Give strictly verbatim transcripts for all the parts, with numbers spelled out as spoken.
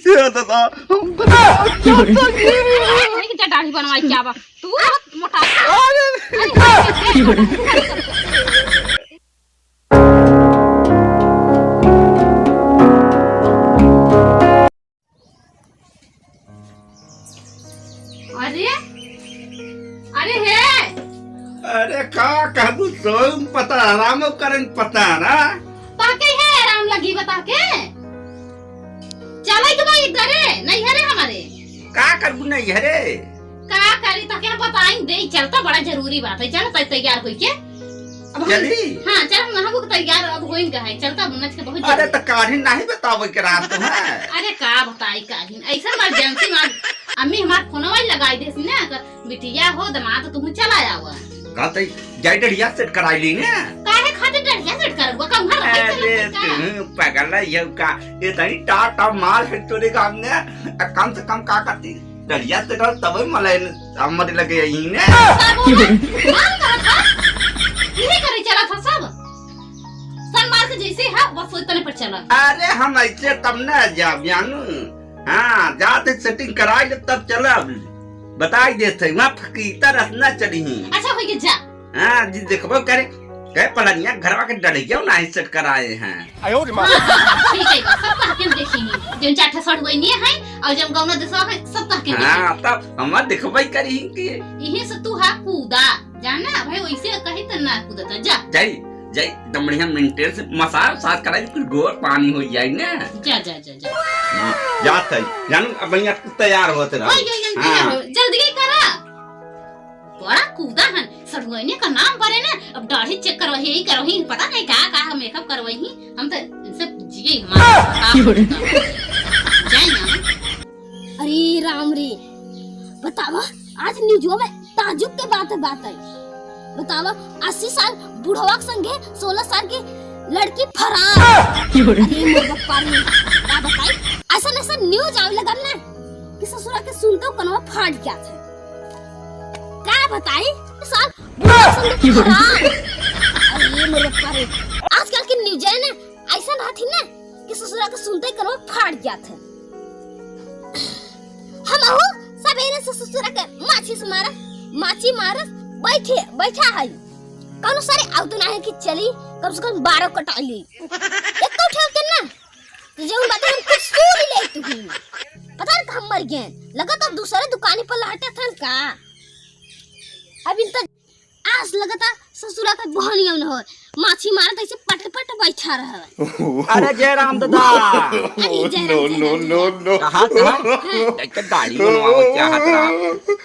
ए दादा, हम तो अरे, जा दाढ़ी बनवाई क्या बा? तू मोटा। अरे। अरे, अरे हे। अरे का कहबू, सोम पता आराम करन पता ना। ताके हे आराम लगी बता के। चले के भाई घरे, नहीं हरे हमारे। का करबू नहीं हरे? का करी, ताके हम बताई दे, चलता बड़ा जरूरी बात है, चल तै-, तैयार होई के। अब हम चली? हाँ, चल, हम नहाबो के तैयार अब होइन का है, चलता अब नच के बहुत अरे, जल्दी। त काढ़ी नाही बतावे के रात तुम्हें। अरे, का बताई काढ़ी, ऐसा emergency में अम्मी हमार फोनवा ही लगाई देसी ना, कर बिटिया हो, दमाद, तुम चला आवा। कहते, जाई डढ़िया set कराई ली ना। काहे खातिर डढ़िया set करबो, का उहाँ रहे अरे, चला का? तुम पगल है, ये का, ये तनी टाटा माल है तोरे गाँव में, आ, कम से कम का करती? डढ़िया set कर, तबे मलाइन हमरे लगे आई ने। बाबू, माल कहाँ था? इहे करे चला था सब। सन मार के जैसे है, बस वही तने पर चला। अरे, हम ऐसे तब न जाब, जानू। हाँ, जाते setting कराई ले, तब चलब। बताई देत है, वहाँ फकीतर रसना चढ़ी। अच्छा, होई के जा। हाँ, जी, देखबो करे, कहे पलनिया घरवा के डढ़िया नाही set कराए हैं। आयो रे माँ। हाँ, हाँ, ठीक है, सब कह के हम देखेंगे। जौन चार ठो सड़ुआइनिया है, और जौन गौना देसवा है, सब कह के हम देखेंगे। हाँ, तब हम देखबे करी कि यही से तू हा कूदा, जाना भाई, वैसे कही त ना कूदता, जा। जाई, जाई, एकदम बढ़िया maintain से massage, massage कराई, फिर गोर पानी हो जाई ना। जा, जा, जा, जा। हाँ, जात है, जानू, अब बढ़िया तू तैयार होत रह। ओए, ओए, ओए, हाँ। तैयार हो, जल्दी ही करा। बड़ा कूदा हन, सड़ुआइने का नाम परे ना, अब दाढ़ी check करवाही, यही करवाही, पता नहीं का, का makeup करवाही, हम तो इनसे जिए हमारा का होता। जाए ना। अरे राम रे, बतावा, आज न्यूजवा में ताजुब के बात, बात आई। बतावा, अस्सी साल बुढ़वा के संगे सोलह साल की लड़की फरार। अरे मोर बप्पा रे, का बताई, ऐसा, ऐसा न्यूज आवे लगल ना कि ससुरा के सुनते कनवा फाट गया था। का बताई, साल बुढ़वा संगे खराब। अरे ये मोरे बाप रे। आजकल के न्यूज है ना, ऐसा रहती ना कि ससुरा के सुनते ही कनवा फाट जात है। हम अहू सबेरे से ससुरा के माछी से मारा, माछी मारस, बैठे, बैठा है। कौनो सारे आउ तो ना है कि चली, कम से कम बारह कटा ली। एक तो उठा के ना, तो जौन बात हम कुछ सुन ले तू ही। पता न कहाँ मर गए। लगा तो दूसरे दुकानी पर लहटे थन का। अब इन तो आस लगता ससुरा के बहनियों न हो। माछी मारत ऐसे पट पट बैठा रहा। अरे जयराम दादा। अरे जयराम, no, जयराम, no, जयराम। No, no। कहा था? हाँ। एक तो दाढ़ी बनवाओ चाहत रहा।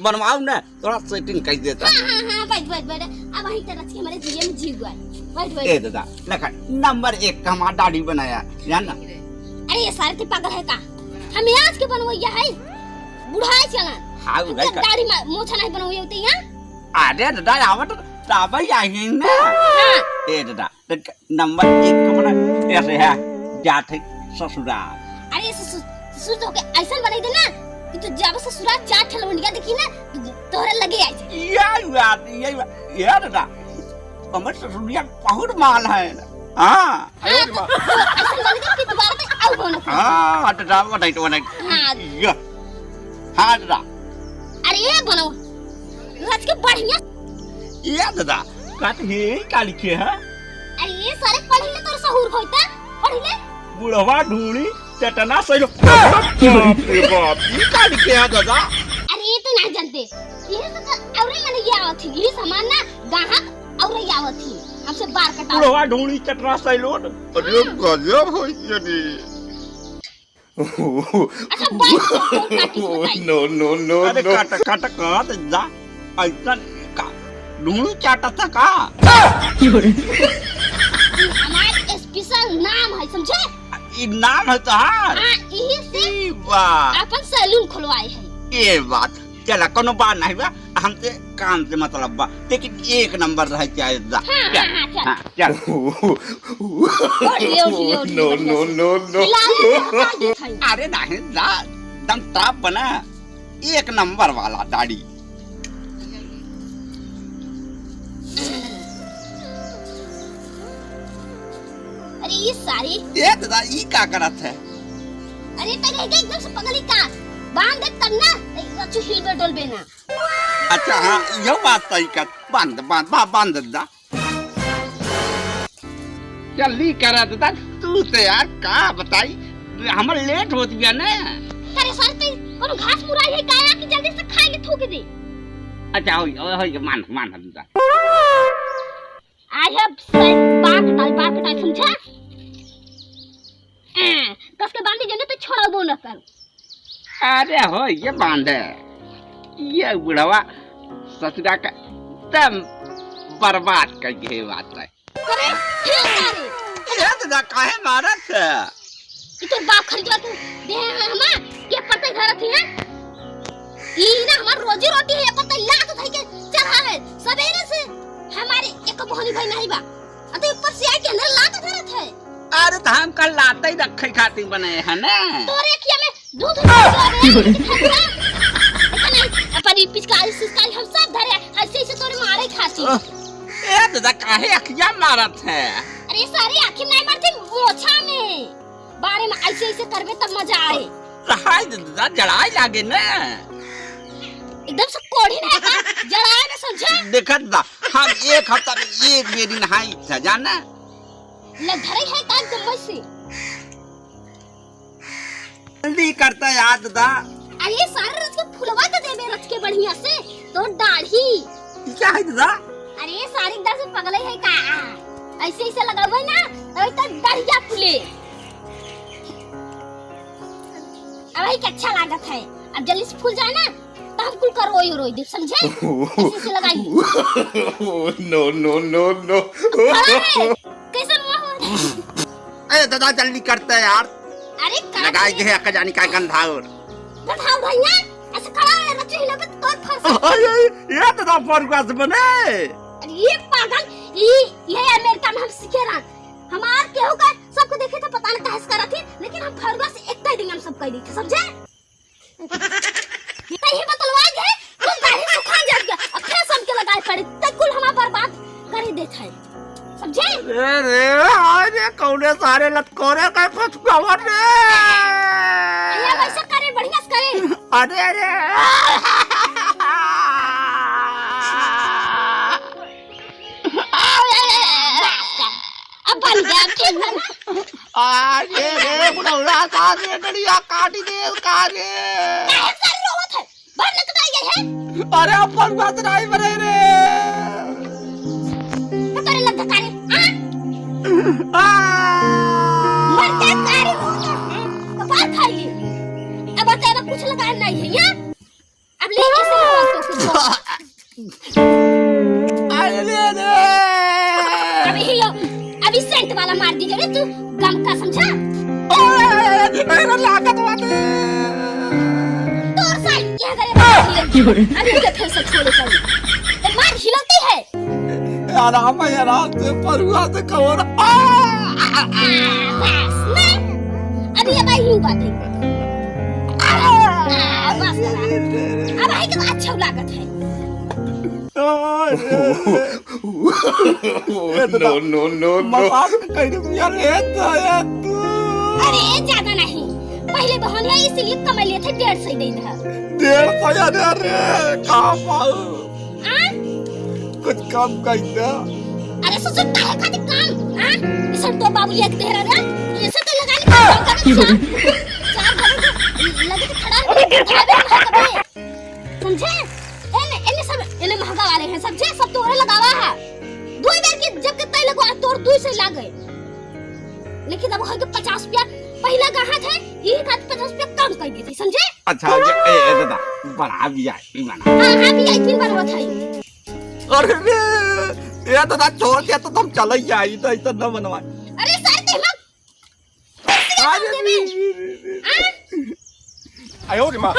बनवाओ ना। थोड़ा setting कर देता। हाँ, हाँ, हाँ, बैठ, बैठ, बैठ। अब वहीं तरह से हमारे जिए में जीव आए। बैठ, बैठ। ए दादा, लखन, नंबर एक का हमारा दाढ़ी बनाया, जान ना? अरे, ये सारे ते पागल है का? हम आज के बनवैया है, बुढ़ाए चलन। हाँ, हम उधर तो का। दाढ़ी मा-, मोछा नहीं बनवैया होते यहाँ। अरे दादा, आवत तो आवे ही आई ना। हाँ। ए दादा, देख, नंबर एक का बना, ऐसे है, जात है ससुराल। अरे ससुर, ससुर तो के ऐसा बनाई दे ना कि तू जब ससुराल चार ठे लवंडिया देखी ना, तो तोहरे लगे आई जाए। यही बात, यही बात। यार दादा, हमर ससुरिया बहुत माल है। हाँ। हाँ, तो, तो ऐसा बन के कि दोबारा में आऊ बोलो। हाँ, दादा, बनाई तो बनाई। हाँ। या। हाँ दादा। अरे ये बोलो, रच के बढ़िया। ये दादा, का तो हे ही का लिखे है? अरे ये सारे पढ़ ले, तोर सहूर होता, पढ़ ले। बुढ़वा ढूंढी चटना सही लो। बाप रे बाप, ये का लिखे है दादा? अरे ये तो नहीं जानते, ये सब तो औरे मने ये आवत थी, ये सामान ना गाहक औरे आवत थी, हमसे बार कटा। बुढ़वा ढूंढी चटना सही लो। अरे गजब हो ये। अच्छा, बात तो काटी बताई। No, no, no, अरे no। काट, काट, काट, जा। ऐसा का? ढूंढ चाटा था का? हमार special नाम है, समझे? ई नाम है तोहार? हाँ, यही से ई बा। अपन सैलून खुलवाए हैं। ये बात। चला, कोनो बात नहीं बा, हमसे काम से मतलब बा, लेकिन एक नंबर रहे चाहे दा। हाँ, चल, हाँ, हाँ, चल। हाँ, चल। उठ ले, उठ ले, उठ ले, No, बढ़िया no, से। No, no। हिला ले, हिला ले, खाई। अरे नहीं दा, एकदम top बना, एक नंबर वाला दाढ़ी। अरे ये सारी ए दादा, ई का करत है? अरे, तैं रह गई एकदम से पगली का? बांध दे तब ना, ए, रचू हिलबे डोलबे ना। अच्छा, हाँ, यह बात सही कर। बांध, बांध, बा-, बांध दा। जल्दी करा दादा, तू तो यार का बताई, हमर लेट होत बिया ने। अरे सर, तैं कोनो घास मुराई है का कि जल्दी से खाए के थूक दे? अच्छा, होई, होई, होई, मान, मान दादा। I have said बार कटाई, बार कटाई, समझा? ए, कस के बांधी जने तो छोड़बो न कर। अरे हो, ये बांधे। ये बुढ़वा ससुरा का दम बर्बाद कर के बात है। अरे, हे सारे। ये दादा काहे मारत है? ई तो बाप खरीदवा तू दे है हमा, ये पत्ते धरत है। ई ना हमार रोजी रोटी है, ये पत्ते लात धई के चढ़ा है। सवेरे से हमारे एक बहनी भाई नहीं बा। आ तो ऊपर से आके अंदर लात धरत है। अरे तो हम कल लाते ही रखे खातिर बने हैं ना। तोरे अखिया में दूध उतर गया रे, दिखा दिया। देखा नहीं, अपन ई पिचकारी सिचकारी हम सब धरे, ऐसे ऐसे तोरे मारे खातिर। ए दादा, काहे अखिया मारत है? अरे सारे आँखी नहीं मारते, मोछा में। बारे में ऐसे ऐसे करबे तब मजा आए। हाय दादा, जड़ाई लागे ना। एकदम से कोढ़ी नहीं का, जड़ाए ना समझे। देखत बा, हम एक हफ्ता में एक बेरी नहाई था, जाना? लग धरे है का एकदम वैसे। जल्दी करता यार दादा। अरे सारे रच के फुलवा के देबे रच के बढ़िया से, तो दाढ़ी। ई क्या है दादा? अरे सारे एकदम से पगले है का? ऐसे ऐसे लगावे ना, तभी तो दाढ़िया फुले। अब भाई के अच्छा लागत है, अब जल्दी से फूल जाए ना, तो हम कुल का रोई रोई देब, समझे? ऐसे ऐसे लगाई। No, no, no, no। खड़ा है, कैसे मुंह हो? अरे दादा, जल्दी करते यार। अरे कर लगाई दे। दे, अक्का जानी का गंधाउर। गंधाउर है ना? ऐसे खड़ा है, रचे हिला पे तोर फंस। अरे, ये दादा फरुआ से बने। अरे ये पागल, ये, ये अमेरिका में हम सीखे रहा। हमार केहू का सबको देखे तो पता न काहे से करत ही, लेकिन हम फरुआ से एक ही दिन हम सब कह दी थे, समझे? ये तो ही बतलवा दे, कुल दाढ़ी सुखा जात गया, अब फिर से हमके लगाए पड़े, तो कुल हमार बर्बाद कर ही देत है, समझे? अरे रे, अरे कौने सारे लतकोरे का फसुआवा रे। ये वैसे करे, बढ़िया से करे। अरे रे। अब बन गया, ठीक बा ना? अरे रे, बुढ़ौला का रे, डंडिया काटी दे का रे? काहे सर रोवत है? बाहर निकल आई है? अरे, अपन बात नहीं बने रे। तो करे लग का रे, हाँ? आ! मर जा का रे, रोवत है? कपार खाई ले। अब बताए, अब कुछ लगा नहीं है, यहाँ? अब ले कैसे हो तो कुछ? अरे रे रे। अभी हिलो, अभी सेंट वाला मार दीजिए रे तू, गम का समझा? अरे, अरे, लागत बाटे। तोर साइड क्या करे? अभी इनके फिर से छोड़े कर। तो मार हिलती है। आराम है, आराम से, परुआ से कवर। आ! आ, बस, मैं, अभी अब आई हूँ बात है। आ, बस करा। अब आई तो अच्छा लागत है। ए दादा, No, no, no, no। मजाक कइले बिया रे दादा तू। अरे, ज्यादा नहीं। पहले बहन है, इसीलिए कमा लिए थे डेढ़ सौ दे दे। डेढ़ सौ, अरे, अरे, कहाँ पाऊ? आ? कुछ कम कर दे। अरे, ससुर, काहे खातिर काम? आ? इसन तो बाबू एक दे रहा, इसे तो लगा ले, काम कर, चार, चार घंटे लगे तो खड़ा है, समझे? एने, एने सब, एने महंगा वाले हैं, समझे? सब तोरे लगावा है। दो हजार की जब के तय लगवा, तोर दो से लागे। लेकिन अब होइके पचास रुपया पहिला गाहक है, यही खातिर पचास रुपया कम कर दी थी, समझे? अच्छा, ये, ए, ए, दादा, बड़ा VIP बना। हाँ, हाँ, VIP बनवा था ये। अरे रे, ए, दादा, छोड़ के तो तुम चले ही आई, तो ऐसा न बनवा। अरे सर, ते हम कुर्सी का अरे काम देबे? रे, रे, रे, रे। हाँ? आयो रे माँ।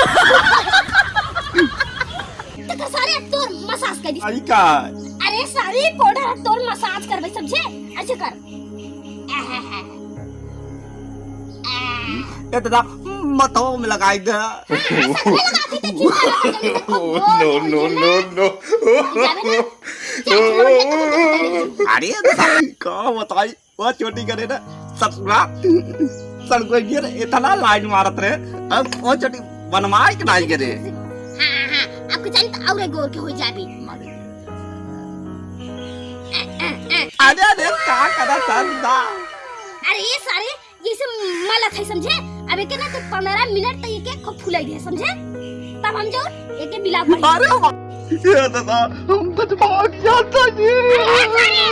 तो का सारे तोर मसाज कर दी। आई का? अरे सारे पाउडर तोर मसाज करबे, समझे? ऐसे कर। ए दादा, मथवा में लगाई दे। हाँ, हाँ, सब में लगाती थे, चिंता ना करो, देखो, Oh, no, गोल no, है ना? No, no। जावे ना? क्या करोगे, तुम तो पता नहीं। अरे दादा, का बताई? वो चोटी करे ना, ससुरा। सड़को गिर इतना लाइन मारत रहे, अब वो चटी बनवाए के नाई करे। हाँ, हाँ, आपके चाहिए तो और एक गोर के हो जाबी। अरे, अरे, का करा था दा? अरे, ये सारे, ये से मलत है, समझे? अब एके ना तो पन्द्रह मिनट तक एके खूब फुलाई दे, समझे? तब हम जो एके मिला पड़ी। अरे, ये दादा, हम तो भाग जाता जी। अरे, सारे,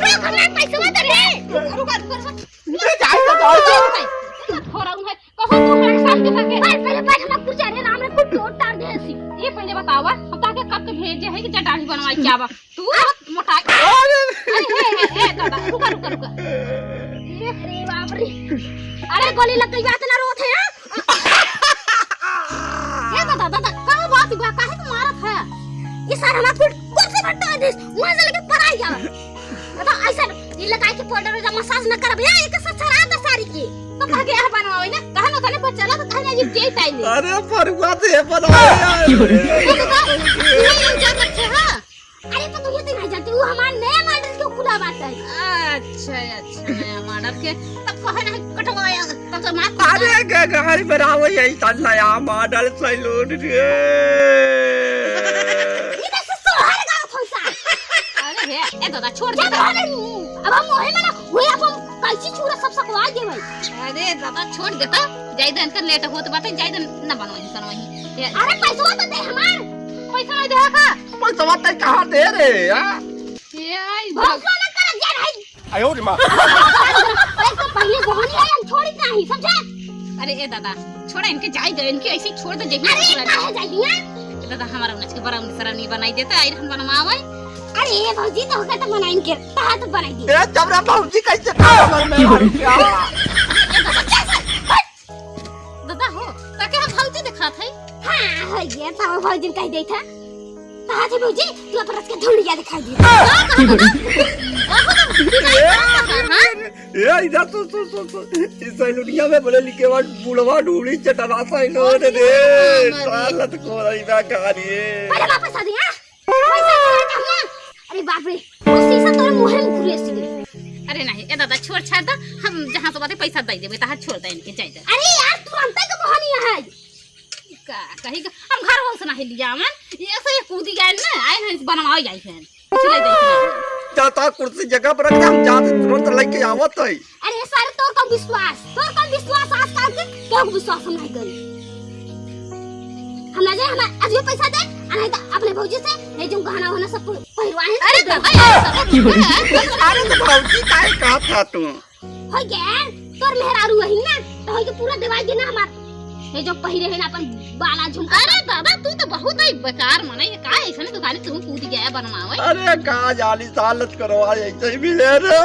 रुक, हमारे पैसे मत दे। रुक, रुक, रुक। ले जाए तो जाए तो। थोड़ा उन्हें कहो तू हमारे साथ के सके। भाई, पहले बैठ, हम कुछ जाने ना, हमरे कुछ चोट टार दे ऐसी। ये पहले बतावा, हम ताके कब के भेजे है कि चटानी बनवाई क्या बा? तू बहुत मोटा। अरे, अरे, हे, हे, हे, दादा, रुका, रुका, रुका। अरे बाप रे। अरे गोली लग गई, बात ना रोत है, हाँ? ए दादा, दादा, का बात बा? काहे तू मारत है? ये सार हमार कुल कुर्सी पर टोक दिस, वहाँ से लेके पराई जावा। बता, ऐसा ये लगाई के पाउडर वगैरह मसाज न करब, या एक सचरा दसारी की। तो कह के यहाँ बनवावे ना, कहा ना तने पर चला तो कहा ना ये जे टाइम है। अरे परुआ तो ये बनवावे यार। ये तो का, ये हम जान रखे हैं। अरे तो तू ये तो नहीं जानती, वो हमार नया मॉडल के खुला बात है। अच्छा, अच्छा, नया मॉडल के। तब कहे ना कटवाया, तब तो मार अरे ग-, गाड़ी बनावे यही था नया मॉडल सैलून रे। ये तो से सोहर गाँव खोसा। अरे हे, ए दादा, छोड़ दे। अब हम मोहे में ना, वही अपन कैंची छुरा सब सकवा दे भाई। अरे दादा, छोड़ दे तो। जाई दे, इनका लेट होत बाटे, जाई दे, ना बनवाई, बनवाई। ये अरे पैसवा तो दे हमार। पैसा नहीं दे का? पैसवा तै कहाँ दे रे, हाँ? ये आई भौसला ना कर जा भाई। आयो रे माँ। पैसा पहले बहनी है, हम छोड़ी नहीं, समझे? अरे ए दादा, छोड़ा इनके, जाई दे, इनके ऐसे ही छोड़ दे, जहिया अरे छोड़ा काहे जाई दिया? दादा, हमारा उनके बड़ा उनसरा नहीं बनाई देता, आई हम बनवावे। अरे ये भौजी तो होगा तो बनाइन के, तहा तो बनाई दी। ए, जबरा भौजी कैसे खा हमर में मारू क्या? दादा हो, ताके हम भौजी दिखात है। हाँ, हो गया, तो भौजी कह देता। कहा थे भौजी, तू अपन रस के धुड़िया दिखाई दी। का कहा दादा? आहो, तू नहीं करता, हाँ? ए, इधर तो, तो, तो, तो, इस सैलूनिया में बड़े लिखे बा, बुढ़वा ढूढ़ी चटरा सैलून रे। अरे, सालत को रही बा कहानी है। पहले वापस आ दिया। पैसा नहीं है, हम ना। अरे बाप रे, वो शीशा तोरे मुंह में घुरे सी। अरे नहीं, ए दादा, छोड़ छाड़ दा, हम जहाँ से बाटे पैसा दे देबे, तहाँ छोड़ दे इनके, जाए दे। अरे यार, तुरंत के बहानी है। का कही का, हम घर वाले से नहीं लिया मन, ये ऐसे ये कूदी गए ना, आए हैं बनवाओ जाए हैं। कुछ ले जाए। जा ता कुर्सी जगह पर रख दे, हम जाते तुरंत लेके आवत है। अरे सारे तोर का विश्वास, तोर का विश्वास आजकल के, केहू के विश्वास हम नहीं करी। हम ना जाए, हमारे अभियो पैसा दे, आ नहीं तो अपने भौजी से, नहीं जो गहना वहना सब पह-, पहिरवाए हैं। अरे दादा, यार, दादा, अरे तो भौजी काहे कहत था तू? हो गया, तोर मेहरारू वही ना, तो हो के पूरा देवाई देना हमार। ये जो पहिरे है ना अपन बाला झुमका। अरे दादा, तू तो बहुत ही बेकार मने, ये का ऐसा नहीं दुकान तू कूद गया बनवावे। अरे का जाली सालत करवा ऐसे ही मिले रे।